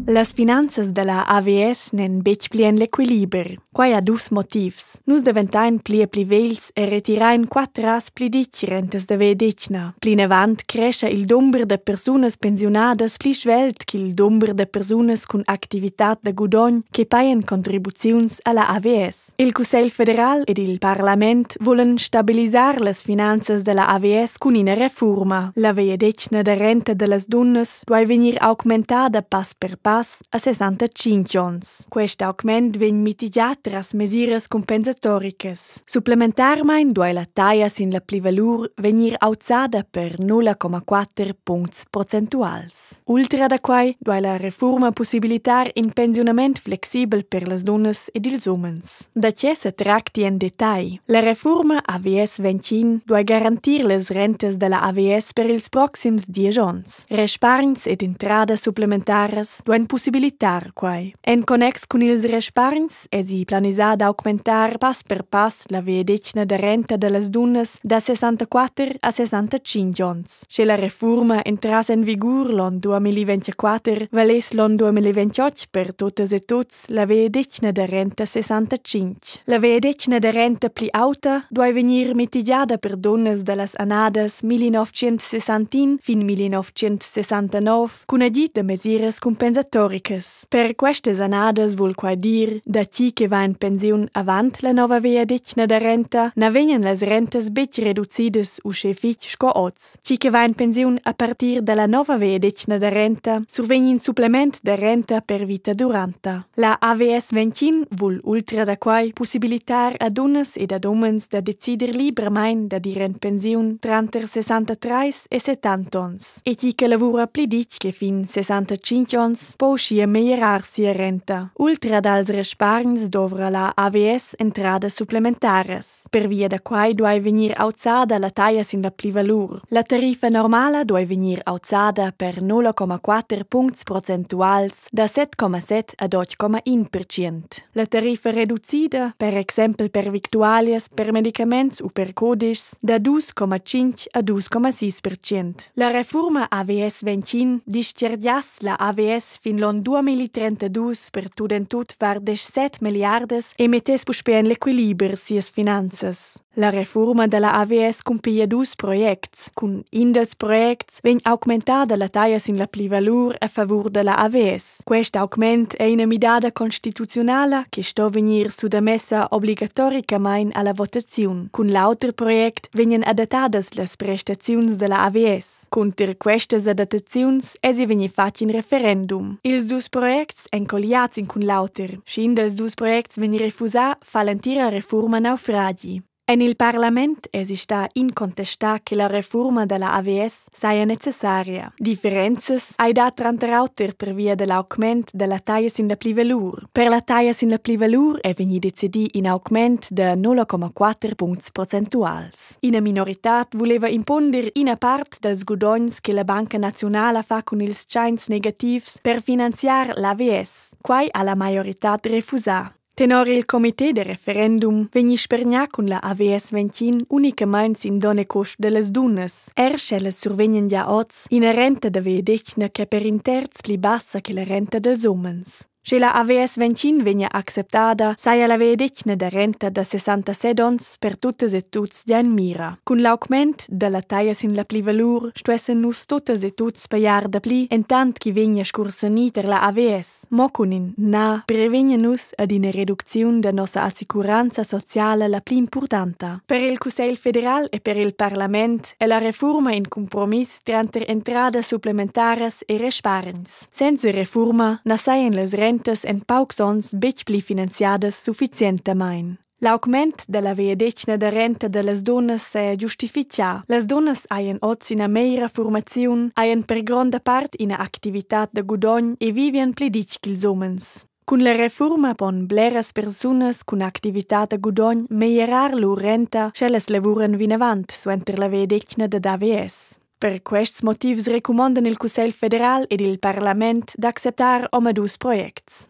Las finanzas da la AVS n'èn betg pli en l'equiliber. Quai ha dus motivs. Nus daventain pli e pli vegls e retirain quattras pli ditg rentas da vegliadetgna. Plinavant crescha il dumber da persunas pensiunadas pli svelt ch'il dumber da persunas cun activitad da gudogn che pajan contribuziuns a la AVS. Il Cussegl federal ed il parlament vulan stabilisar las finanzas da la AVS cun ina refurma. La vegliadetgna da renta da las dunnas duai vegnir augmentada pass per pass a 65 onns. Quest augment vegn mitigià tras mesiras compensatoricas. Supplementarmain duai la taglia sin la plivalur vegnir auzada per 0,4 puncts procentuals. Ultra da quai duai la refurma pussibilitar in pensiunament flexibel per las dunnas ed ils umens. Da tge sa tracti en detagl? La refurma AVS 21 duai garantir las rentas da la AVS per ils proxims diesch onns. Respargns ed entradas supplementaras duain pussibilitar quai. En connex cun ils respargns èsi planisà d'augmentar pass per pass la vegliadetgna da renta da las dunnas da 64 a 65 onns. Sche la refurma entrass en vigur l'onn 2024, valess l'onn 2028 per tuttas e tuts la vegliadetgna da renta 65. La vegliadetgna da renta pli auta duai vegnir mitigiada per dunnas da las annadas 1961 fin 1969 cun agid da mesiras compensatoricas. Per questas annadas vul quai dir, da chi che va en pensiun avant la nova vegliadetgna da renta, na vegnan las rentas betg reducidas uschè fitg sco oz. Chi che va en pensiun a partir da la nova vegliadetgna da renta survegn in supplement da renta per vita duranta. La AVS 21 vul ultra da quai pussibilitar a dunnas ed ad umens da decider libramain dad ir en pensiun tranter 63 e 70 onns. E chi che lavura pli ditg che fin 65 onns po uschia meglierar sia renta. Ultra dals respargns dovra la AVS entradas supplementaras. Pervia da quai duai vegnir auzada la taglia sin la plivalur. La tariffa normala duai vegnir auzada per 0,4 puncts procentuals da 7,7 ad 8,1%. La tariffa reducida, per exempel per victualias, per medicaments u per codischs, da 2,5 a 2,6%. La refurma AVS 21 distgargiass la AVS fin l'onn 2032 per tut en tut var 17 milliardas e mettess puspè en l'equiliber sias finanzas. La refurma da la AVS cumpiglia dus projects. Cun in dals projects vegn augmentada la taglia sin la plivalur a favur da la AVS. Quest augment è ina midada constituziunala che sto vegnir suttamessa obligatoricamain a la votaziun. Cun l'auter project vegnan adattadas las prestaziuns da la AVS. Cunter questas adattaziuns èsi vegnì fatg in referendum. Ils dus projects èn colliads in cun l'auter. Sch'in dals dus projects vegn refusà, fa l'entira refurma naufragi. En il parlament èsi stà incontestà che la refurma da la AVS saja necessaria. Differenzas hai dà tranter auter pervia da l'augment da la taglia sin la plivalur. Per la taglia sin la plivalur è vegnì decidì in augment da 0,4 puncts procentuals. Ina minoritad vuleva impunder ina part dals gudogns che la Banca naziunala fa cun ils tschains negativs per finanziar l'AVS. Quai ha la maioritad refusà. Tenor il comité da referendum vegni spergnà cun la AVS 21 unicamain sin donn e cust da las dunnas, er sch'ellas survegnan gia oz ina renta da vegliadetgna ch'è per in terz pli bassa che la renta dals umens. Sche la AVS 21 vegnia acceptada, saja la vegliadetgna da renta da 67 onns per tuttas e tuts gia en mira. Cun l'augment da la taglia sin la plivalur stuessan nus tuttas e tuts pajar dapli, entant ch'i vegnia scursanì tar la AVS. Mo cun in na prevegna nus ad ina reducziun da nossa assicuranza sociala la pli impurtanta. Per il Cussegl federal e per il parlament è la refurma in cumpromiss tranter entradas supplementaras e respargns. Senza refurma na sajan las rentas en paucs onns betg pli finanziadas suffizientamain. L'augment dalla vegliadetgna da renta dallas dunnas saja giustifitgà. Las dunnas hajan oz ina meglra formaziun, hajan per gronda part ina activitad da gudogn e vivian pli ditg ch'ils umens. Cun la refurma pon bleras persunas cun activitad da gudogn meglierar lur renta, sch'ellas lavuran vinavant suenter la vegliadetgna dad AVS. Per quests motivs recumondan il Cussegl federal ed il parlament d'acceptar omadus projects.